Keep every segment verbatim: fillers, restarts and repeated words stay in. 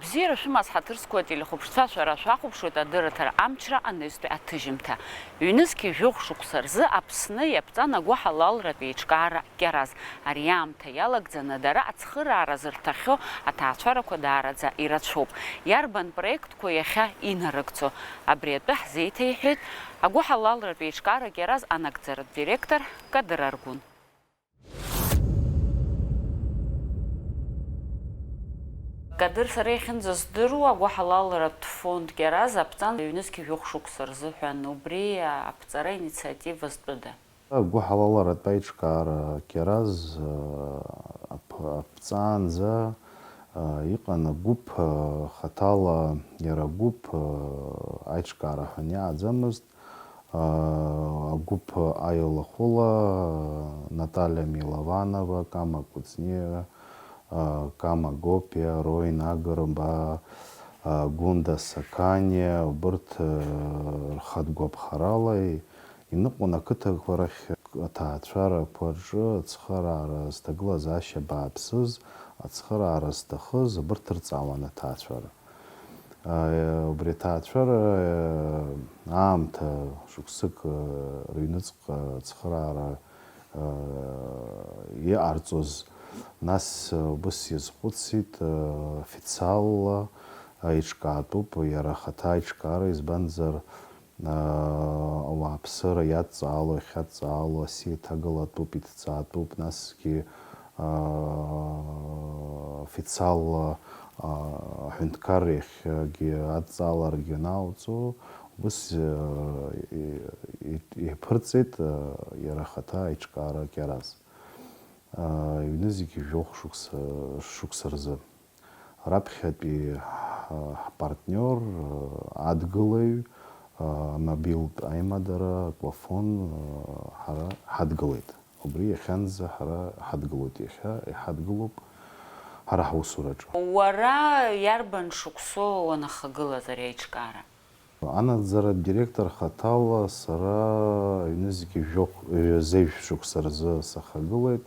Бзиара шәымаз, ҳаҭыр зқәу ателехәаԥшцәа, шәара шәахәаԥшуеит адырраҭара Амчра анызтәи аҭыжьымҭа. Ҩнызқьи жәохә шықәса рзы Аԥсны иаԥҵан агәыҳалалратә еиҿкаара Кьараз. Ари аамҭа иалагӡаны дара ацхыраара зырҭахьоу аҭаацәарақәа даараӡа ирацәоуп. Иарбан проектқәоу иахьа инарыгӡо? Абри атәы ҳзеиҭеиҳәеит агәыҳалалратә еиҿкаара Кьараз анагӡаратә директор Кадыр Аргәын. Кадыр, сара иахьынӡаздыруа, агәыҳалалратә фонд Кьараз аԥҵан ҩнызқьи жәохә шықәса рзыҳәан, убри аԥҵара инициатива зтәыда? Агәыҳалалратә аиҿкаара Кьараз, а, ап-, аԥҵаанӡа, а, иҟан агәыԥ, а, хаҭала иара агәыԥ, а, аиҿкаара ҳәа иааӡамызт. Агәыԥ аилахәыла Наталиа Милованова, Кама Кәыҵниа, Кама Гопиа, Роин Агрба, Гәында Сақаниа, убырҭ рхатә гәаԥхарала иныҟәон ақыҭақәа рахь аҭаацәарақәа рҿы ацхыраара зҭагылазаашьа бааԥсыз, ацхыраара зҭахыз, абырҭ рҵаауан аҭаацәара. Убри аҭаацәара аамҭа шықәсык рыҩныҵҟа ацхыраара иҟарҵоз, нас убыс иазхәыцит, официалла аиҿкаатәуп иара ахаҭа аиҿкаара, избанзар, ауааԥсыра иадҵаало, иахьадҵаало, асиа иҭагалатәуп, иҭҵаатәуп, насгьы, официалла, аҳәынҭқарра иахьагьы адҵааларагьы анаауҵо, ус, иаԥырҵеит иара ахаҭа аиҿкаара Кьараз. Ҩнызқьи жәохә шықәса, шықәса рзы. Раԥхьатәи ҳ-, ҳпартниор, адгылаҩ, амобилтә аимадара, Аквафон, ҳара ҳадгылеит. Убри иахьанӡа ҳара ҳадгылоит, иахьа иҳадгылоуп ҳара ҳусураҿы. Уара иарбан шықәсоу уанахагылаз ари аиҿкаара? Анагӡаратә директор хаҭала сара ҩнызқьи жәохә, ҩажәи жәшықәса рзы сахагылеит,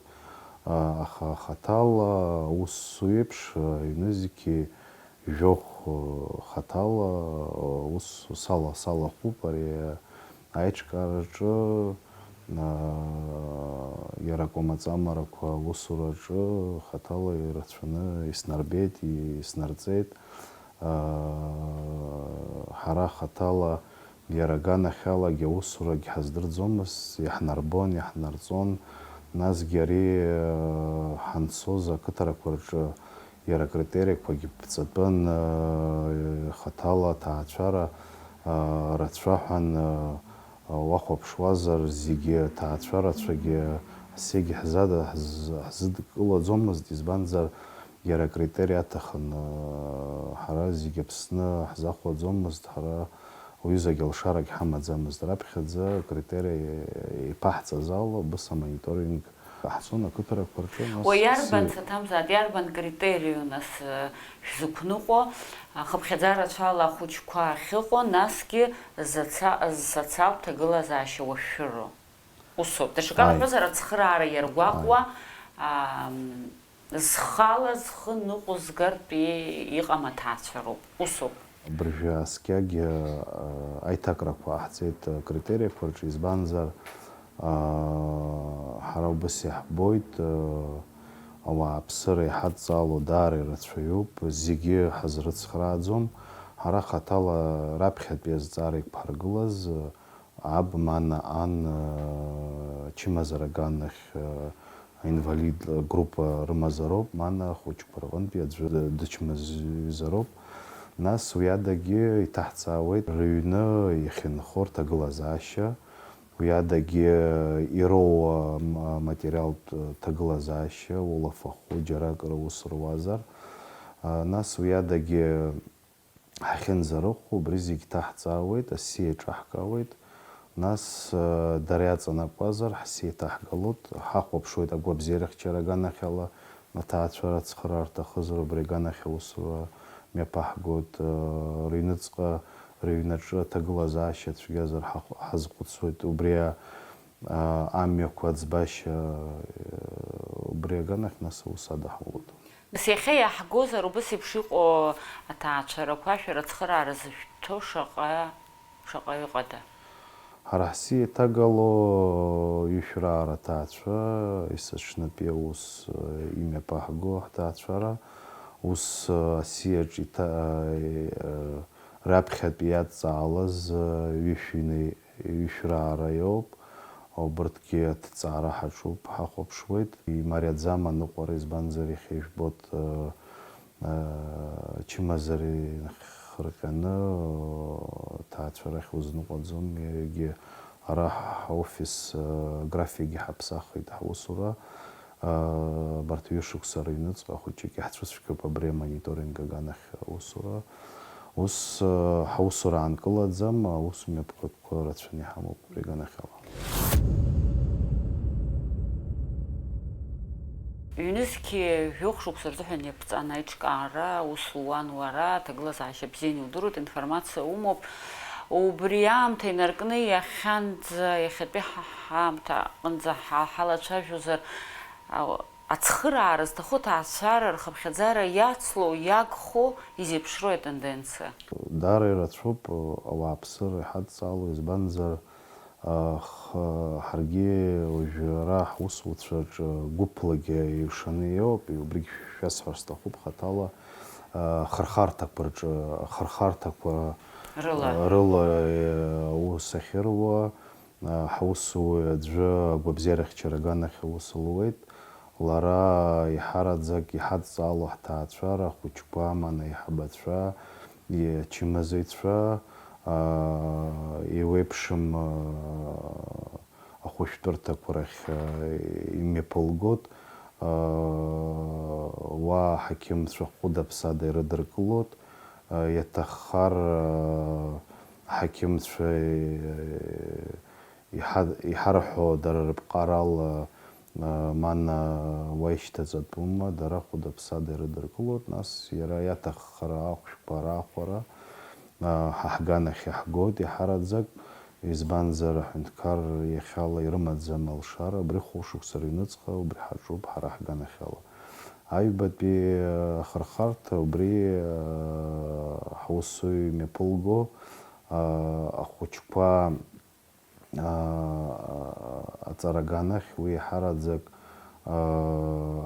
а, аха хаҭала аус зуеиԥш, а, ҩнызқьи жәохә, а, хаҭала, а, аус сала-, салахәуп ари аиҿкаараҿы, а, иара акәамаҵамарақәа аусураҿы хаҭала ирацәаны иснарбеит, иснарҵеит. Ҳара хаҭала иара аганахьалагьы аусурагь ҳаздырӡомызт, иаҳнарбон, иаҳнарҵон, насгьы ари ҳанцоз ақыҭарақәа рҿы иара акритериақәагь ԥҵатәын, хаҭала аҭаацәара рацәаҳәан, уахәаԥшуазар, зегьы аҭаацәа рацәагьы ҳзегь ҳзада-, ҳз-, ҳзыдкылаӡомызт, избанзар, Иара акритериа аҭахын, ҳара зегь Аԥсны ҳзахәаӡомызт, ҳара уҩызагь алшарагь ҳамаӡамызт. Раԥхьаӡа акритериа еиԥаҳҵаз ала убыс амониторинг ҟаҳҵон ақыҭарақәа рҿы, нас Уи иарбан, сеи- саҭамзааит, иарбан критериу, нас, шәзықәныҟәо, хыԥхьаӡа рацәала ахәыҷқәа ахьыҟоу, насгьы заца-, социалтә ҭагылазаашьа уашәшәыроу? Усоуп. Даҽакала Ааи. ҳәозар, ацхыраара иаргәаҟуа, Ааи. ам, зхала зхы ныҟәызгартә и-, иҟам аҭаацәароуп. Усоуп. Абыржәы аскьагь, а, аиҭакрақәа ҟаҳҵеит акритериақәа рҿы, избанзар, а, ҳара убас иаҳбоит, а, ауааԥсыра иҳадҵаало даара ирацәаҩуп, зегьы ҳазрыцхрааӡом. Ҳара хаҭала раԥхьатәи азҵаара иқәҳаргылаз, а, Аб, мана, ан, э, ачымазара аганахь, э, аинвалид группа рымазароуп, мана ахәыҷқәа рҟынтәи аӡәы дычмазаҩызароуп. Нас уи адагьы иҭаҳҵаауеит рыҩны иахьынхо рҭагылазаашьа, уи адагьы ироуа м-, материалтә ҭагылазаашьа, улафахәы џьарак рус руазар. А, нас уи адагьы Ҳахьынӡарыхәо, убри зегь ҭаҳҵаауеит, асиа еиҿаҳкаауеит, нас, э, дара иаҵанакуазар, ҳсиа иҭаҳгалоит, ҳахәаԥшуеит агәабзиарахьчара аганахьала, аҭаацәара ацхыраара рҭахызар, убри аганахь аусура мҩаԥаҳгоит, э, рыҩныҵҟа, рыҩнаҿы аҭагылазаашьа цәгьазар ҳахә-, ҳазхәыцуеит, убри а-, а-, амҩақәа аӡбашьа, э, убри аганахь нас аус адаҳулоит. Нас иахьа иаҳгозар, убыс еиԥш иҟоу аҭаацәарақәа шәара ацхыраара зышәҭо шаҟа, шаҟа ыҟада? Ҳара ҳзы еиҭагало ҩышәраара аҭаацәа, есыҽнытәи аус имҩаԥаҳго ҳҭаацәара, ус асиаҿ иҭа-, раԥхьатәи иадҵаалаз ҩышәи ҩышәраара иоуп. Убырҭгьы аҭҵаара ҳаҿуп, ҳахәаԥшуеит. Имариаӡам аныҟәара, избанзар, иахьа ижәбоит, ачымазара инхырҟьаны, аҭаацәа рахь узныҟәаӡом, иаргьы ара ҳофис, аграфикгьы ҳаԥсахит ҳусура. Абарҭ ҩышықәса рыҩныҵҟа хәыҷык иаҳцәыцәгьоуп абри амониторинг аганахь аусура. Ус, ҳаусура аанкылаӡам, аус мҩаԥгатәқәа рацәаны иҳамоуп абри аганахьала. Ҩнызқьи жәохә шықәса рзыҳәан иаԥҵан аиҿкаара, ус луан уара, аҭагылазаашьа бзианы иудыруеит, информациа умоуп. Убри аамҭа инаркны иахьанӡа, иахьатәи ҳа-, ҳаамҭа аҟынӡа ҳа-, ҳалацәажәозар, а, ацхыраара зҭаху аҭаацәара рхыԥхьаӡара иацло, иагхо изеиԥшроу атенденциа? Даара ирацәоуп ауааԥсыра иҳадҵаало, избанзар, х-, ҳаргьы уажәы ара ҳусуцәаҿы гәыԥлагьы еиҩшаны иоуп, убригь шәасҳәар сҭахуп хаҭала, хырхарҭақәа рҿы, ахырхарҭақәа Рыла. рыла, аус ахьыруа, ҳусуҩ аӡәы агәабзиарахьчара аганахь аус луеит. Лара иҳараӡак иҳадҵаало ҳҭаацәара, ахәыҷқәа, аман аиҳабацәа, ачымазаҩцәа, еиуеиԥшым ахәышәтәырҭақәа рахь имҩаԥылгоит. Уа аҳақьымцәа хәыда-ԥсада ирыдыркылоит. Иаҭаххар, аҳақьымцәа иҳарҳәо дара рыԥҟарала, мана уа ишьҭаҵатәума, дара хәыда-ԥсада ирыдыркылоит, нас иара иаҭаххара ахәшәқәа раахәара ҳа ҳганахь иаҳгоит иаҳараӡак, избанзар аҳәынҭқар иахьала ирымаӡам алшара, абри хәышықәса рыҩныҵҟа убри ҳаҿуп ҳара ҳганахьала. Аҩбатәи ахырхарҭа убри ҳусуҩ имҩаԥылго, ахәыҷқәа аҵара аганахь, уи иаҳараӡак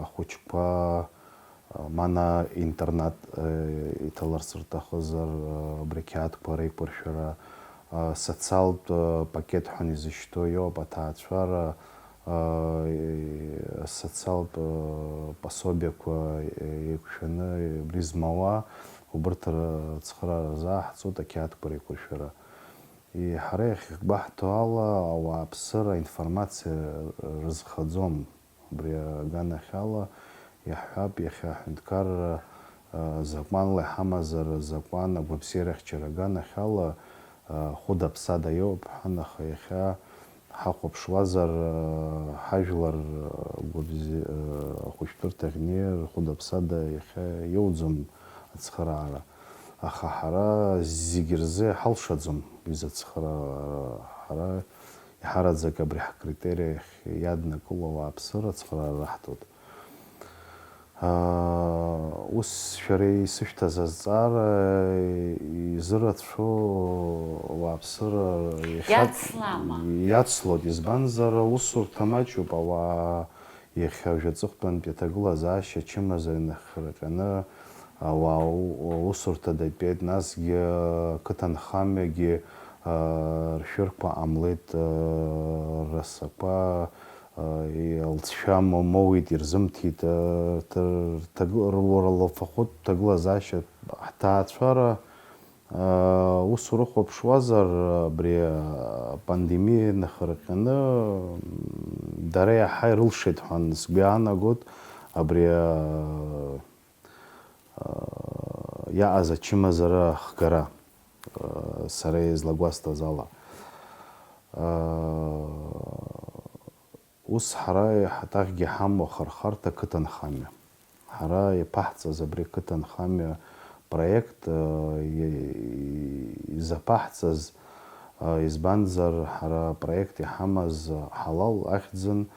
ахәыҷқәа, мана интернат иҭаларц рҭахызар, абри ақьаадқәа реиқәыршәара, социалтә пакет ҳәа изышьҭоу иоуп, аҭаацәара, социалтә пособиақәа еиқәшәаны абри змауа, убырҭ рыцхыраара рзааҳҵоит ақьаадқәа реиқәыршәара. Ҳара иахьгәаҳҭо ала, ауааԥсыра аинформациа рызхаӡом. Убри аганахьала иаҳҳәап, иахьа аҳәынҭқарра закәанла иҳамазар, азакәан агәабзиарахьчара аганахьала хәыда-ԥсада иоуп ҳәан, аха иахьа ҳахәаԥшуазар, ҳажәлар гәабзи-, ахәышәтәырҭахь инеир хәыда-ԥсада иахьа иоуӡом ацхыраара. Аха ҳара зегь рзы иҳалшаӡом уи зыцхыраара. Ҳара иҳараӡак абри ҳкритериа иаднакыло ауааԥсыра ацхыраара раҳҭоит. Ус шәара исышәҭаз азҵаара изырацәоу ауааԥсыра иахьа-, Иацлама? Иацлоит, избанзар, аусурҭа маҷуп, ауаа Иахьа уажә аҵыхәтәантәи аҭагылазаашьа ачымазара инахырҟьаны ауаа аусурҭа датәеит, насгьы ақыҭанхамҩагьы ршәырқәа ҟамлеит, расақәа лҵшәа моуит, ирзымҭеит, рҭагы-, рура лфахәытә ҭагылазаашьа ҳҭаацәара Ус урыхәаԥшуазар, абри апандемиа инахырҟьаны, дара иаҳа ирылшеит ҳәа сгәы иаанагоит абри иааз ачымазара ахгара, сара излагәасҭаз ала. Ус ҳара иҳаҭахгьы ҳамоу ахырхарҭа ақыҭанхамҩа. Ҳара иаԥаҳҵаз абри ақыҭанхамҩа проект, э, и-, изаԥаҳҵаз, э, избанзар, ҳара апроект иҳамаз, э, ҳалал ахьӡын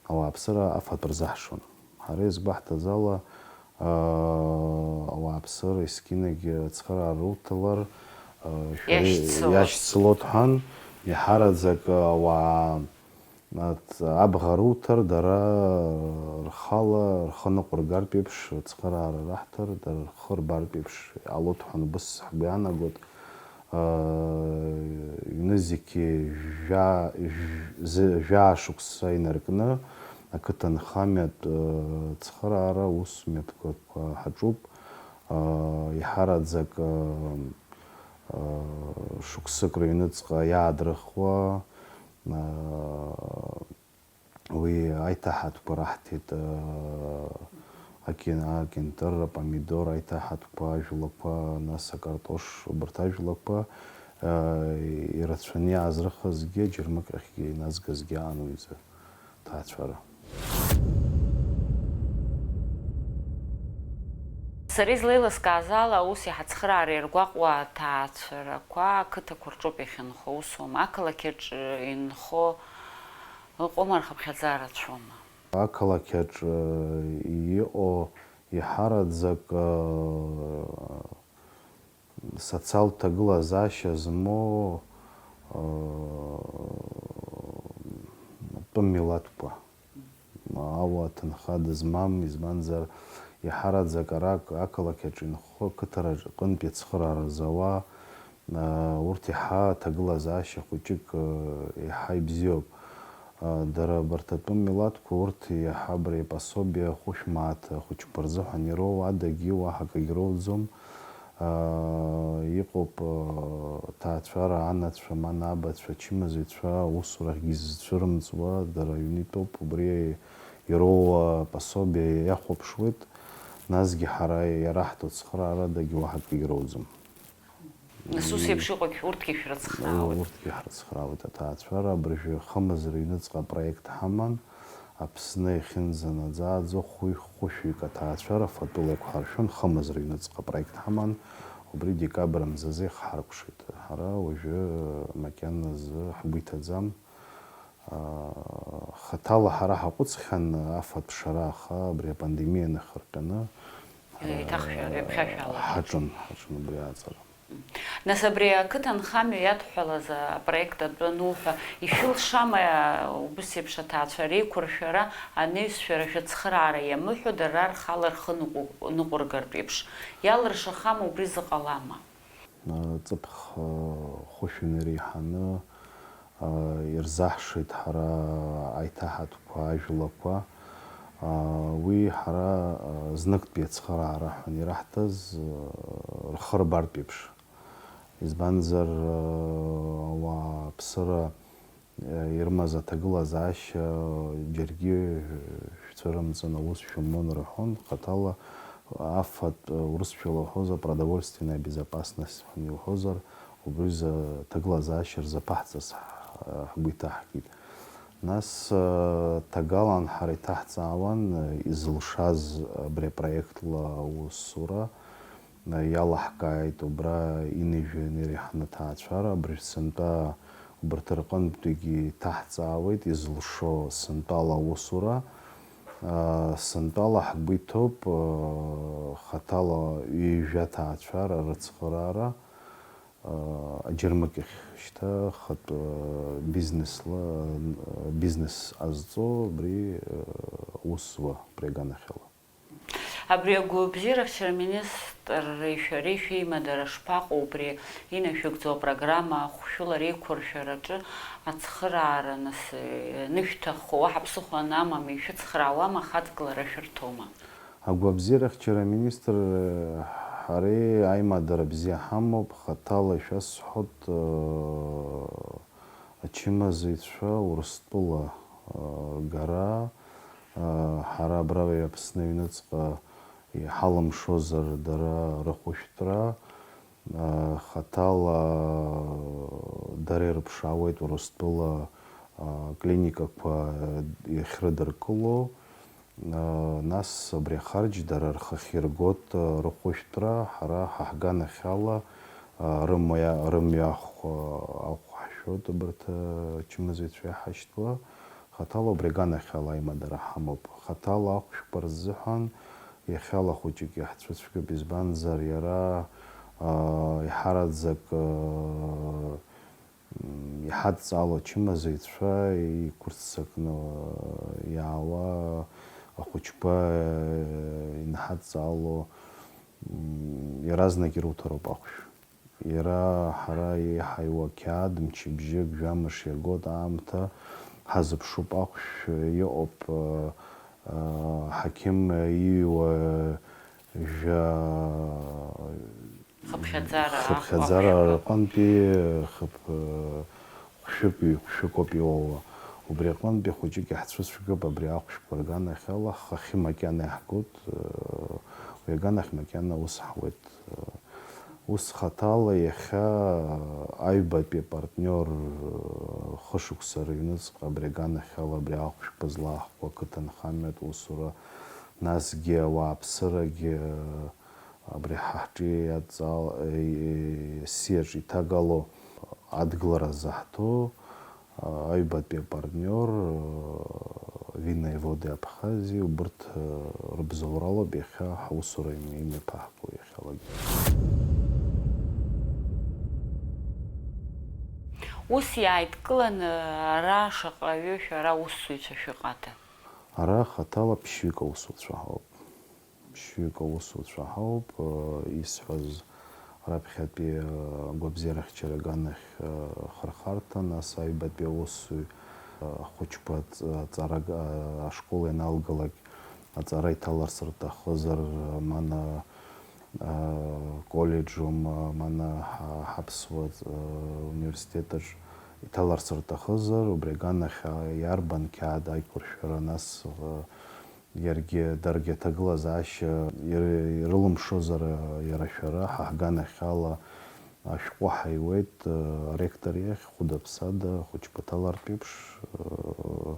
ауааԥсыра афатә рзаҳшон. Ҳара изгәаҳҭаз ала, Ауааԥсыра есқьынагьы ацхыраара руҭалар, шәара иашьцылоит, иашьцылоит ҳәан, иаҳараӡак ауаа абӷа руҭар, дара рхала рхы ныҟәыргартә еиԥш, ацхыраара раҳҭар, дара рхы рбартә еиԥш иҟалоит ҳәан убыс ҳгәы иаанагоит. Ҩнызқьи жәа-, жә-, зы-, жәаа шықәса инаркны ақыҭанхамҩатә, ы, цхыраара ус мҩаԥгатәқәа ҳаҿуп. Ы, иҳараӡак, ы, ы, шықәсык рыҩныҵҟа иаадрыхуа, ы, Уи аиҭаҳатәқәа раҳҭеит, акин-, акьынтыр, апомидор аиҭаҳатәқәа, ажәлақәа, нас акартош, убарҭ ажәлақәа, ирацәаны иаазрыхызгьы, аџьармыкьахьгьы иназгазгьы аан уи изы ҭаацәара. Сара излеилыскааз ала, аус иҳацхраара иаргәаҟуа аҭаацәарақәа ақыҭақәа рҿоуп иахьынхо, усоума? Ақалақь аҿы инхо ыҟоума, рхыԥхьаӡара рацәоума? Ақалақь аҿы иҟоу иҳараӡак, социалтә ҭагылазаашьа змоу тәым милаҭқәа. Ауа ҭынха дызмам, избанзар, иҳараӡак ара ақалақь аҿы инхо, ақыҭараҿ аҟынтә иацхыраара зауа, урҭ иаҳа аҭагылазаашьа хәыҷык еиҳа ибзиоуп. Дара абарҭ атәым милаҭқәа урҭ иаҳа абри апособиа хәышә мааҭ ахәыҷқәа рзыҳәан ироуа адагьы уаҳа акагь роуӡом. Иҟоуп аҭаацәара анацәа, ман абацәа, ачымазаҩцәа аусурахьгьы изцәырымҵуа, дара аҩны итәоуп, убри ироуа апособиа иахәаԥшуеит, насгьы ҳара иараҳҭо ацхыраарадагьы уаҳа акгьы роуӡом. Нас ус еиԥш иҟоугь урҭгьы шәрыцхраауеит? Урҭгьы ҳрыцхраауеит аҭаацәара, абыржәы Хымз рыҩныҵҟа апроект ҳаман. Аԥсны иахьынӡанаӡааӡо хәи-, хәышәҩык аҭаацәара фатәыла иқәҳаршәон, Хымз рыҩныҵҟа апроект ҳаман, убри декабр мзазы ихҳаркәшеит. Ҳара уажәы макьаназы ҳгәы иҭаӡам. Хаҭала ҳара ҳаҟәыҵхьан афатә шара, аха абри апандемиа нахырҟьаны, еиҭах шәа-, ҩаԥхьа шәаалгеит. Ҳаҿын, ҳаҿын убри аҵара. Нас абри ақыҭанхамҩа иадҳәалаз апроект атәы ануҳәа, ишәылшама убыс еиԥш аҭаацәа реиқәыршәара, анаҩс шәара шәыцхыраара иамыҳәо, дара рхала рхы ныҟәу-, ныҟәыргартә еиԥш? Иалыршахама, убри зыҟалама? Ҵыԥх хәышә инареиҳаны, ирзаҳшеит ҳара аиҭаҳатәқәа, ажәлақәа. Уи ҳара зныктәи ацхыраара ҳәа ираҳҭаз, рхы рбартә еиԥш. Избанзар, ауааԥсыра ирымаз аҭагылазаашьа џьаргьы шәцәырымҵын, аус шәымун рҳәон, хаҭала афатә, урысшәала уҳәозар, продовольственная безопасность ҳәа иуҳәозар, убри рзы аҭагылазаашьа рзаԥаҳҵарц ҳгәы иҭаҳкит. Нас, ҭагалан ҳара иҭаҳҵаауан, изылшаз абри апроектла аусура, иалаҳкааит убра инажәа инареиҳаны аҭаацәара, абыржә сынтәа убарҭ рҟынтәигьы иҭаҳҵаауеит, изылшо сынтәала аусура. Сынтәала ҳгәы иҭоуп, хаҭала ҩажәа ҭаацәара рыцхыраара, аџьармыкьахь шьҭа хатә бизнесла, бизнес ҟазҵо абри аус зуа абри аганахьала. Абри агәабзиарахьчара аминистрреи шәареи шәеимадара шԥаҟоу убри инашәыгӡо апрограмма ахәшәыла реиқәыршәараҿы ацхыраара, нас, анышәҭаххо, уаҳа ԥсыхәа анамам, ишәыцхраауама, хаҵгылара шәырҭома? Агәабзиарахьчара аминистрреи ҳареи аимадара бзиа ҳамоуп, хаҭала ишәасҳәоит, ачымазаҩцәа Урыстәыла ргара, ҳара абра Аԥсны аҩныҵҟа иҳалымшозар дара рыхәышәтәра, хаҭала дара ирыԥшаауеит Урыстәыла аклиникақәа иахьрыдыркыло, нас абри ахарџь дара рхахьы иргоит рыхәышәтәра, ҳара ҳа ҳганахьала рымҩа-, рымҩахә ахә ҳшәоит абарҭ ачымазаҩцәа иаҳашьҭуа. Хаҭала убри аганахьала аимадара ҳамоуп. Хаҭала ахәшәқәа рзыҳәан Иахьала хәыҷык иаҳцәыцәгьоуп, избанзар иара, аа, иҳараӡак, аа, м, иҳадҵаало ачымазаҩцәа иқәырццакны иаауа ахәыҷқәа, э, инҳадҵаало, м, иаразнак ируҭароуп ахәшә. Иара ҳара иҳаиуа қьаад мчыбжьык, жәамш иагоит аамҭа, ҳазыԥшуп ахәшә иҟоуп, э, э, ҳақьым ииуа жәа-, Хыԥхьаӡара хыԥхьаӡара ахәшәқәа. Рҟынтәи хыԥ-, хәшәык, ҩ-, хәшәыкоуп иоуа. Убри аҟынтәи хәыҷык иаҳцәыцәгьоуп абри ахәшәқәа рганахьала, ҳхахьы макьана иаҳгоит, э, уи аганахь макьана ус ҳуеит. Ус хаҭала иахьа аҩбатәи апартниор, э, хышықәса рыҩныҵҟа абри аганахьала абри ахәшәқәа злаахку ақыҭанхамҩатә усура, насгьы ауааԥсырагьы, э, абри ҳа ҳҿы иадҵал-, э, э, ссиаҿ иҭагало адгылара заҳҭо, аҩбатәи апартниор, Винные воды Абхазии, убырҭ рыбзоуралоуп иахьа ҳусура имҩаԥаҳго иахьалагьы. Ус иааидкыланы ара шаҟаҩы шәара усзуҩцәа шәыҟада? Ара хаҭала ԥшьҩык аусуцәа ҳауп. Ԥшьҩык аусуцәа ҳауп, э, исҳәаз раԥхьатәи, э, агәабзиарахьчара аганахь, э, хырхарҭа, нас аҩбатәи аусзуҩ, э, ахәыҷқәа аҵ-, аҵара г-, э, ашкол ианалгалак аҵара иҭаларц рҭахызар, э, мана, э, коллеџьума, мана ҳа-, ҳаԥсуа, э, университетаҿ иҭаларц рҭахызар, убри аганахь, э, иарбан қьаад аиқәыршәара, нас, э, Иаргьы, даргьы аҭагылазаашьа ир-, ирылымшозар, иара шәара, ҳа ҳганахьала ашәҟәы ҳаиуеит, э, аректор иахь, хәыда-ԥсада, хәыҷқәа ҭалартә еиԥш, э,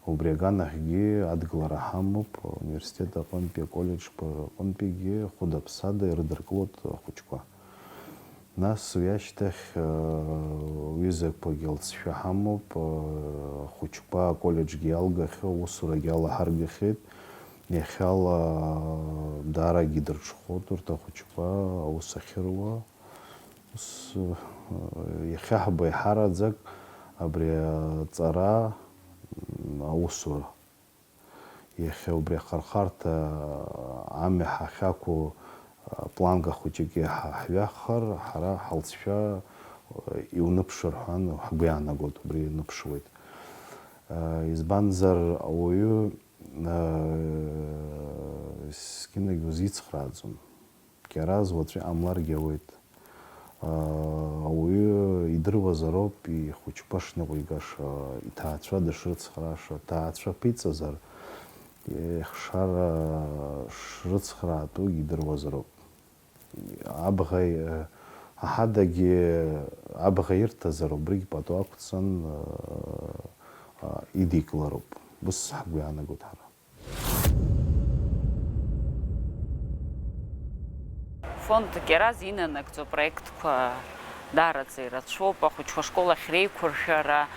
убри аганахьгьы адгылара ҳамоуп, ауниверситет аҟынтәи, аколлеџьқәа рҟынтәигьы хәыда-ԥсада ирыдыркылоит ахәыҷқәа. Нас уи ашьҭахь, э, ҩызақәагьы алҵшәа ҳамоуп, э, ахәыҷқәа аколлеџьгьы иалгахьоу, аусурагьы алаҳаргахьеит. Иахьала даарагьы дырҽхәоит урҭ ахәыҷқәа аус ахьыруа. Ус, э, иахьа ҳбаҩхараӡак абри аҵара, м, аусура. Иахьа убри ахырхарҭа амҩа ҳахьақәу, планка хәыҷык иаҳа ҳҩахар, ҳара ҳалҵшәа иуныԥшыр ҳәа ҳгәы иаанагоит, убри иныԥшуеит. Избанзар, ауаҩы, зқьынагь узицхрааӡом. Кьараз уаҵәы иҟамларгьы ауеит. Ауаҩы идыруазароуп ихәыҷқәа шныҟәигаша, иҭаацәа дышрыцхрааша, аҭаацәа ԥиҵазар, ихшара шрыцхраатәугьы идыруазароуп. Абӷа, ҳадагьы абӷа ирҭазар, убригь пату ақәҵан, идикылароуп. Ус ҳгәы иаанагоит ҳара. Фонд Кьараз инанагӡо апроектқәа даараӡа ирацәоуп, ахәыҷқәа ашкол ахь реиқәыршәара,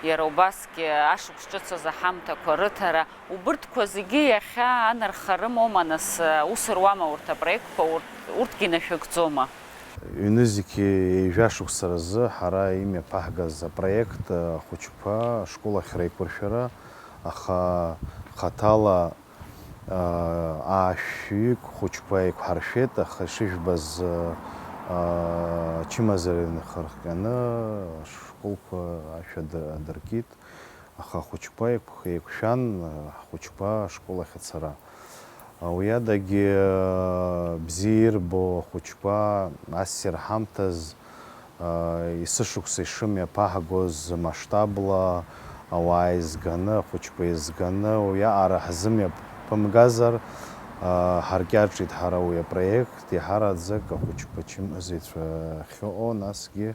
иара убасгьы ашықәс ҿыц азы аҳамҭақәа рыҭара, убырҭқәа зегьы иахьа анарха рымоума, нас, ус руама урҭ апроектқәа, урҭ, урҭгьы инашәыгӡома? Ҩнызқьи ҩажәа шықәса рзы ҳара имҩаԥаҳгаз апроект, ахәыҷқәа ашкол ахь реиқәыршәара, аха хаҭала, аа, аашәҩык хәыҷқәа еиқәҳаршәеит, аха ишыжәбаз, аа, ачымазара инахырҟьаны ашколқәа ашә адыр-, адыркит. Аха ахәыҷқәа еиқә-, еиқәшәан, ҳхәыҷқәа ашкол ахь ацара. Уи адагьы, бзиа ирбо ахәыҷқәа ассир ҳамҭаз, есышықәса ишымҩаԥаҳгоз масштабла ауаа еизганы, ахәыҷқәа еизганы, уиаҟара ҳзымҩаԥымгазар, ҳаркьаҿит ҳара уи апроект, иаҳараӡак ахәыҷқәа ачымазаҩцәа ахьыҟоу, насгьы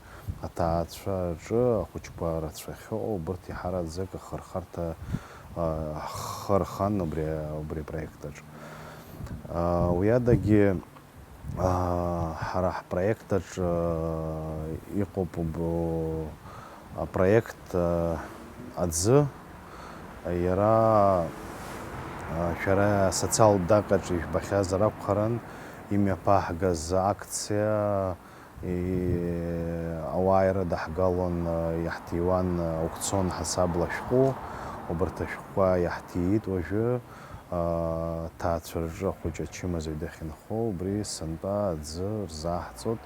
аҭаацәа рҿы ахәыҷқәа рацәа ахьыҟоу, убырҭ иаҳараӡак ахырхарҭа, а, ҳхы рхан убри, убри апроект аҿы. А, уи адагьы, а, ҳара ҳпроект аҿы, а, иҟоуп уб-, апроект, а, аӡы, иара Шәара асоциалтә даҟьаҿ ижәбахьазар акәхарын, имҩаԥаҳгаз акциа, и-, ауаа ирыдаҳгалон, иаҳҭиуан аукцион ҳасабла шәҟәы, убарҭ ашәҟәқәа иаҳҭиит уажәы, аҭаацәа рҿы ахәыҷы ачымазаҩ дахьынхо, убри сынтәа аӡы рзааҳҵоит.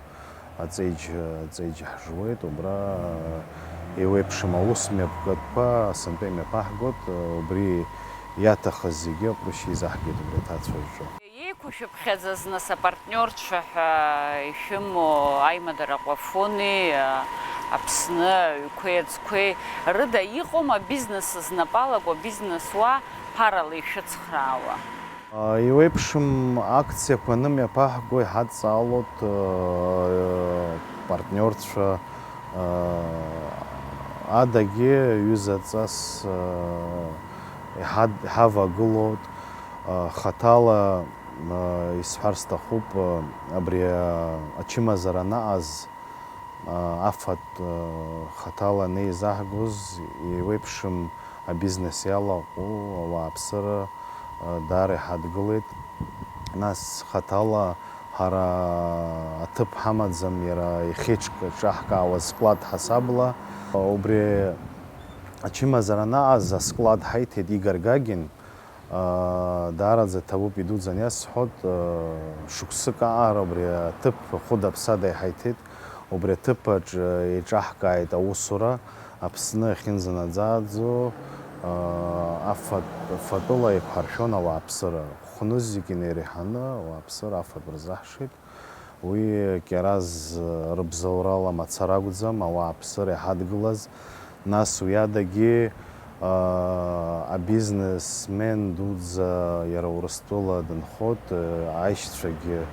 Аҵеиџь, аҵеиџь ҳжуеит, убра еиуеиԥшым аус мҩаԥгатәқәа сынтәа имҩаԥаҳгоит, убри иаҭахыз зегьы аҟәрышь еизаҳгеит убри аҭаацәа рҿы. Еиқәышәыԥхьаӡаз, нас, апартниорцәа ҳәа ишәымоу аимадара Аҟәафони, Аԥсны аҩқәеи аӡқәеи рыда иҟоума бизнес знапы алаку, бизнес уа ԥарала ишәыцхраауа? Еиуеиԥшым акциақәа анымҩаԥаҳго иҳадҵаалоит, э, партниорцәа, э, адагьы ҩызаҵас, э, иҳад-, иҳавагылоуп, э, хаҭала, э, исҳәар сҭахуп, э, абри, э, ачымазара анаҟаз, афатә хаҭала анеизаҳгоз, еиуеиԥшым абизнес иалаҟәу ауааԥсыра даара иҳадгылеит. Нас хаҭала ҳара аҭыԥ ҳамаӡам, иара ихеиҿкаҳкаауаз склад ҳасабла. Убри ачымазара анаҟаз асклад ҳаиҭеит Игор Гагин. Даараӡа ҭабуп, идуӡӡан иасҳәоит, шықәсык аҟара убри аҭыԥ хәыда-ԥсада иҳаиҭеит, убри аҭыԥ аҿы еиҿаҳкааит аусура, Аԥсны ахьынӡанаӡааӡо афатә-, фатәыла еиқәҳаршәон ауааԥсыра, хәнызқьҩык инареиҳаны ауааԥсыра афатә рзаҳшеит. Уи Кьараз рыбзоурала мацара акәӡам, ауааԥсыра иҳадгылаз, нас уи адагьы, аа, абизнесмен дуӡӡа иара Урыстәыла дынхоит, аишьцәагьы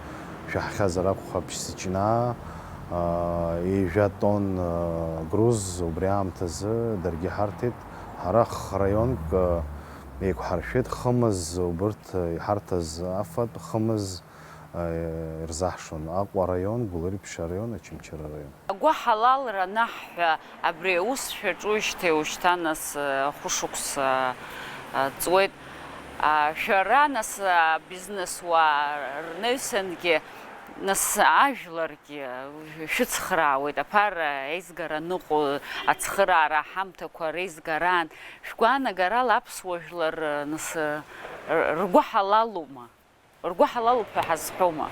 шәаҳхьазар акәхап, Ԥшьцыҷнаа, аа, ҩажәа тонн, аа, груз убри аамҭазы даргьы ҳарҭеит. Ҳара х-, раионк, аа, еиқәҳаршәеит, хымз убырҭ иҳарҭаз афатә, хымз ирзаҳшон Аҟәа араион, Гәылрыԥшь араион, Очамчыра араион. Агәыҳалалра анаҳҳәа, абри аус шәаҿуижьҭеи ушьҭа, нас, хәышықәса ҵуеит. Шәара, нас, абизнесуаа рнаҩсангьы, нас, ажәларгьы шәыцхраауеит, аԥара еизгара аныҟоу, ацхыраара аҳамҭақәа реизгараан. Шәгәаанагарала аԥсуа жәлар, нас, ргәыҳалалума? Ргәы ҳалалуп ҳәа ҳазҳәома?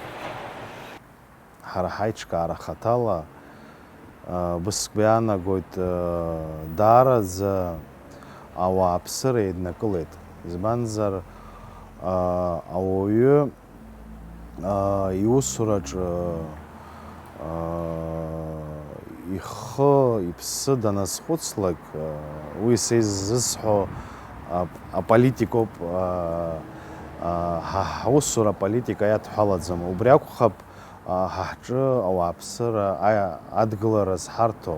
Ҳара ҳаиҿкаара хаҭала, а, бысгәы иаанагоит, а, даараӡа ауааԥсыра еиднакылеит. Избанзар, а, ауаҩы, а, иусураҿы, аа, ихы, иԥсы даназхәыцлак, аа, уи са изызҳәо ап-, аполитикоуп, аа, аа, ҳа ҳусура аполитика иадҳәалаӡам. Убри акәхап, аа, ҳа ҳҿы ауааԥсыра аиа-, адгылара зҳарҭо.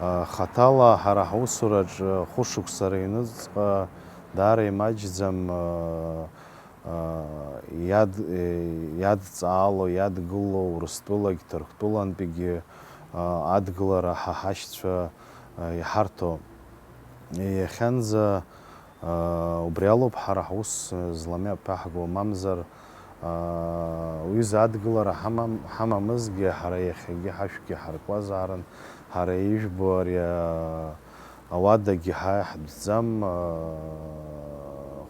Ы, хаҭала ҳара ҳусураҿы хәышықәса рыҩныҵҟа даара имаҷӡам, ы, иад-, иадҵаало, иадгыло Урыстәылагь Ҭырқәтәылантәигьы адгылара ҳа ҳашьцәа иҳарҭо. Иахьанӡа убри алоуп ҳара ҳус злам иаԥаҳго, мамзар уҩыза адгылара ҳамам-, ҳамамызгьы, ҳара иахьагьы ҳашәгьы ҳаркуазаарын, ҳара ижәбо ари Ауадагьы ҳа иаҳтәӡам,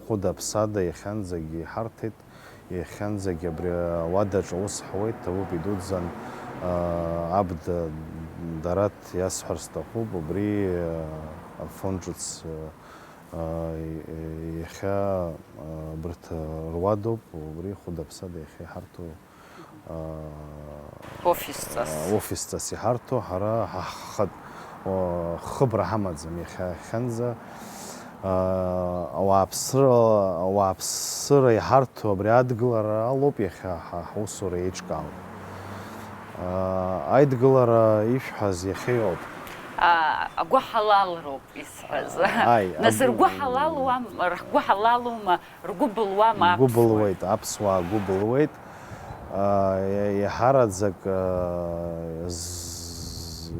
хәыда-ԥсада иахьанӡагьы иҳарҭеит, иахьанӡагьы абри ауадаҿ аус ҳуеит, ҭабуп идуӡӡан, аб Д-, Дараҭ иасҳәар сҭахуп, убри афон ҿыц, иахьа абарҭ руадоуп, убри хәыда-ԥсада иахьа иҳарҭо. Офисҵас. Офисҵас иҳарҭо, ҳара ҳа ҳхатә, о, хыбра ҳамаӡам иахьа, иахьанӡа. Ауааԥсыра, ауааԥсыра иҳарҭо абри адгылара алоуп иахьа ҳа ҳусура еиҿкаау. Аидгылара ишәҳәаз иахьа иоуп. Агәыҳалалроуп исҳәаз. Ааи, нас агәы-, ргәы ҳалалуам, ргәы ҳалалума? Ргәы былуама аԥсуаа? Ргәы былуеит, аԥсуаа гәы былуеит. Аа, иа-, иаҳараӡак, аа, з-,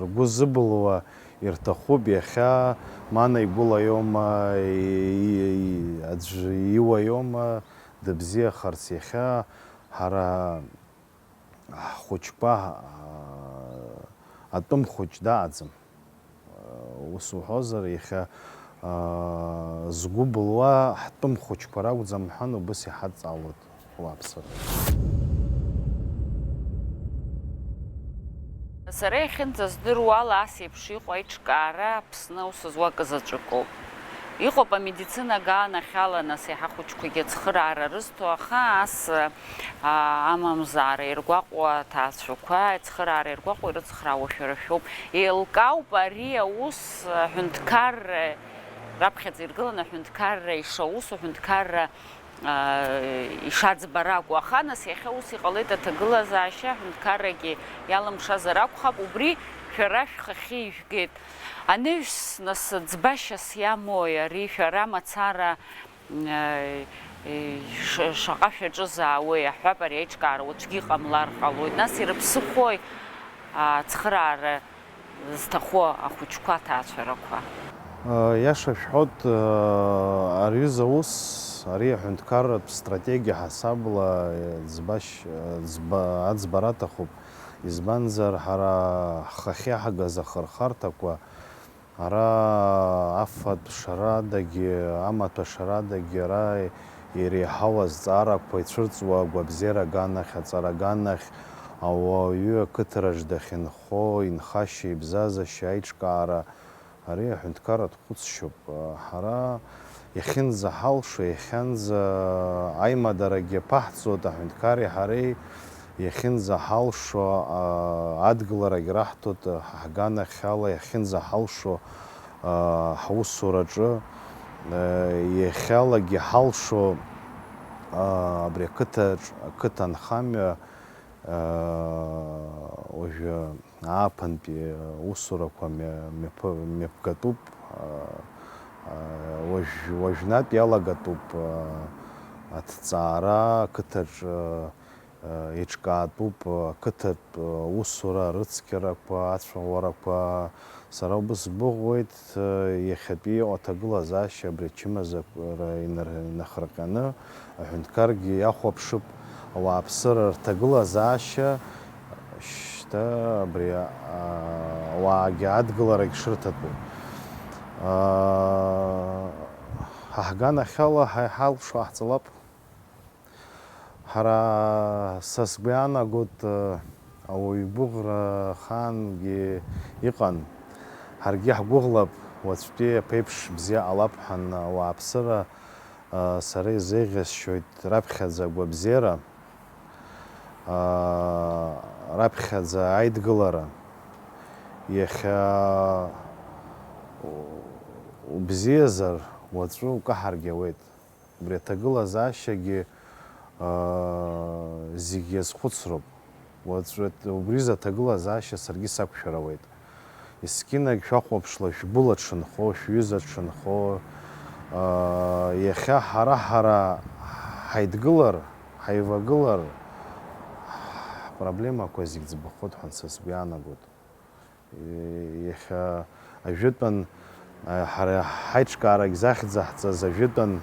ргәы зыбылуа ирҭахуп иахьа, Мана игәылаиома, и-, и-, и-, аӡә иуаиома, дыбзиахарц иахьа ҳара ҳхәыҷқәа, аа, атәым хәыҷ дааӡам. Ус уҳәозар, иахьа, аа, згәы былуа ҳтәым хәыҷқәа ракәӡам ҳәан убыс иҳадҵаалоит. Уааԥсыра. Сара иахьынӡаздыруа ала, ас еиԥш иҟоу аиҿкаара Аԥсны аус зуа акы заҵәыкоуп. Иҟоуп амедицина аганахьала, нас, иаҳа хәыҷқәагьы ацхыраара рызҭо, аха ас, а, амамзаара иргәаҟуа аҭаацәақәа ацхыраара иргәаҟуа ирыцхраауа шәара шәоуп. Еилкаауп ари аус аҳәынҭқарра, раԥхьаӡа иргыланы аҳәынҭқарра ишаусу, аҳәынҭқарра аа, ишаӡбара акәу, аха нас иахьа ус иҟалеит аҭагылазаашьа, аҳәынҭқаррагьы иалымшазар акәхап, убри шәара шәхахьы ижәгеит. Анаҩс, нас, ӡбашьас иамои ари, шәара мацара, аа, ш-, шаҟа шәаҿызаауеи, аҳәап, ари аиҿкаара уаҵәгьы иҟамлар ҟалоит, нас ирыԥсыхәои, аа, ацхыраара зҭаху ахәыҷқәа, аҭаацәарақәа. Иаша шәҳәоит, ари аус, ари аҳәынҭқарратә стратегиа ҳасабла ӡбашь-, ӡба-, аӡбара аҭахуп, избанзар, ҳара ҳхахьы иаҳгаз ахырхарҭақәа, ара афатә шарадагьы, амаҭәа шарадагьы ара иреиҳау азҵаарақәа ицәырҵуа агәабзиара аганахь, аҵара аганахь, ауаҩы ақыҭараҿ дахьынхо, инхашьа, ибзазашьа аиҿкаара, ари аҳәынҭқарратә хәыцшьоуп. Ҳара иахьынӡаҳалшо, иахьанӡа аимадарагьы аԥаҳҵоит, аҳәынҭқари ҳареи иахьынӡаҳалшо, а, адгыларагь раҳҭоит, ҳа ҳганахьала иахьынӡаҳалшо, а, ҳусураҿы, а, иахьалагьы ҳалшо, а, абри ақыҭаҿ, ақыҭанхамҩа, а, уажәы ааԥынтәи усурақәа мҩа-, мҩаԥы-, мҩаԥгатәуп, а, а, уажә-, уажәнатә иалагатәуп, а, аҭҵаара ақыҭаҿы, еиҿкаатәуп ақыҭатә усура арыцқьарақәа, ацәаӷәарақәа. Сара убыс сгәыӷуеит, иахьатәи иҟоу аҭагылазаашьа абри ачымазара инар-, инахырҟьаны аҳәынҭқаргьы иахәаԥшып ауааԥсыра рҭагылазаашьа, шьҭа абри, а, ауаагьы адгыларагь шырҭатәу. А, ҳа ҳганахьала ҳа иҳалшо ҟаҳҵалап. Ҳара, са сгәы иаанагоит, ауаҩ игәыӷра ахаангьы иҟан. Ҳаргьы ҳгәыӷлап, уаҵәтәи аԥеиԥш бзиа ҟалап ҳәа, ауааԥсыра, сара изеиӷьасшьоит раԥхьаӡа агәабзиара, раԥхьаӡа аидгылара. Иахьа убзиазар, уаҵәы укаҳаргьы ауеит. Убри аҭагылазаашьагьы, аа, зегь иазхәыцроуп. Уаҵәы убри изы аҭагылазаашьа саргьы сақәшәар ауеит. Есқьынагь шәахәаԥшла, шәгәыла дшынхо, шәҩыза дшынхо, аа, иахьа ҳара-ҳара ҳаидгылар, ҳаивагылар, ҳпроблемақәа зегь ӡбахоит ҳәа са сгәы иаанагоит. Иахьа ажәытәан, ҳара ҳаиҿкаарагь захьӡаҳҵаз ажәытәан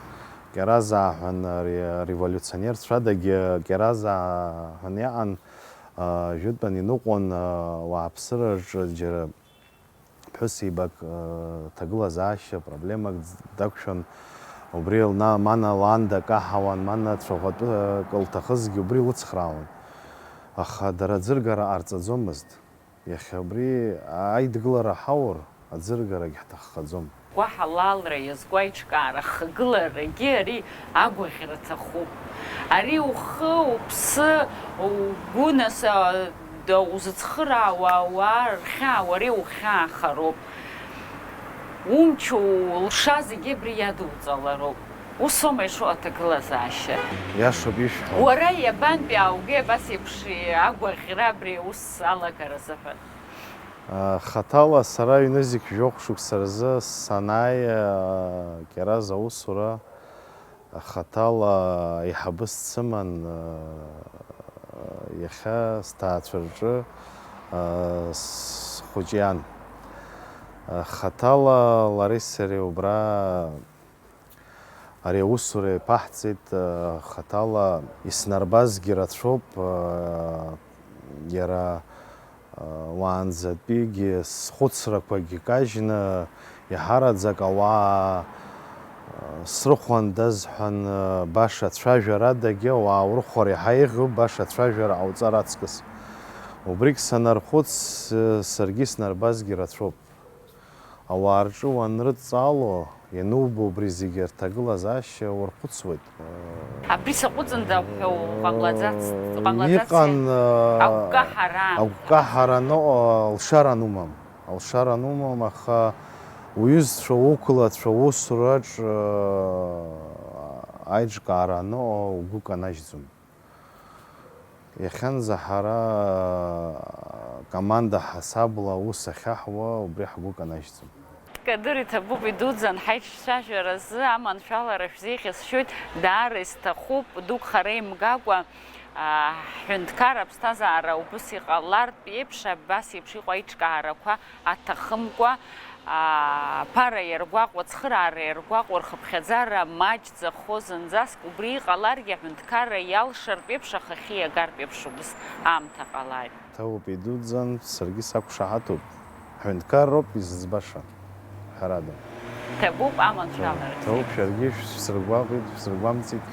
Кьаразаа ҳәа, ари ареволиуционерцәадагьы Кьаразаа ҳәа иаҟан, ажәытәан иныҟәон, ауааԥсыраҿы џьара ԥҳәысеибак ҭагылазаашьа проблемак дақәшәан, убри лна-, мана ланда каҳауан, мана цәаӷәатәы акы лҭахызгьы убри лыцхраауан. Аха дара аӡыргара ҟарҵаӡомызт. Иахьа абри аидгылара ҳаур, аӡыргарагь ҳҭаххаӡом. Гәаҳалалра иазку аиҿкаара ахагыларагьы ари агәаӷьра аҭахуп. Ари ухы, уԥсы, угәы нас, а, д-, узыцхыраауа ауаа рхьаа уара иухьаахароуп. Умч, улша зегьы абри иадуҵалароуп. Ус аума ишыҟоу аҭагылазаашьа? Иашоуп ишәҳәо. Уара иабантәи ааугеи абас еиԥш агәаӷьра абри аус алагара азыҳәан? Хаҭала сара ҩнызқь жәохә шықәса рзы санааи, Кьараз аусура хаҭала аиҳабы сцыман, иахьа сҭаацәа рҿы схәыҷы иан. Хаҭала лареи сареи убра ари аусура еиԥаҳҵеит. Хаҭала иснарбазгьы рацәоуп. Иара уаанӡатәигьы схәыцрақәагьы кажьны, иаҳараӡак ауаа срыхәандаз ҳәа, баша цәажәарадагьы ауаа урыхәар иаҳа еиӷьуп, баша цәажәара ҟауҵар аҵкыс. Убригь санархәыц, саргьы снарбазгьы рацәоуп. Ауаа рҿы уанрыдҵаало, ианубо убри зегьы рҭагылазаашьа уархәыцуеит. Абри саҟәыҵында ҳәа уҟамлаӡац-, уҟамлаӡаци? Иҟан, агәкаҳара. Агәкаҳара аныҟоу алшара анумам. Алшара анумам, аха уҩызцәа, уқәлацәа усураҿ аиҿкаара аныҟоу угәы канажьӡом. Иахьанӡа ҳара команда ҳасабла аус ахьаҳуа убри ҳгәы канажьӡом. Кадыр, иҭабуп, идуӡӡан ҳаиҿцәажәаразы аманшәалара шәзеиӷьасшьоит, даара исҭахуп, дук хара имгакәа, аа, ҳҳәынҭқарра аԥсҭазаара убыс иҟалартә еиԥш, абас еиԥш иҟоу аиҿкаарақәа аҭахымкәа, аа, ԥара иаргәаҟуа, цхыраара иаргәаҟуа, рхыԥхьаӡара маҷӡахо зынӡаск, убри иҟаларгьы аҳәынҭқарра иалшартә еиԥш, ахахьы иагартә еиԥш убыс аамҭа ҟалааит. Ҭабуп, идуӡӡан, саргьы сақәшаҳаҭуп. Ҳәынҭқарроуп изыӡбаша, ҳәарада. Ҭабуп аманшәалара. Ҭабуп, шәаргьы шәсыргәаҟит, шәсыргәамҵит.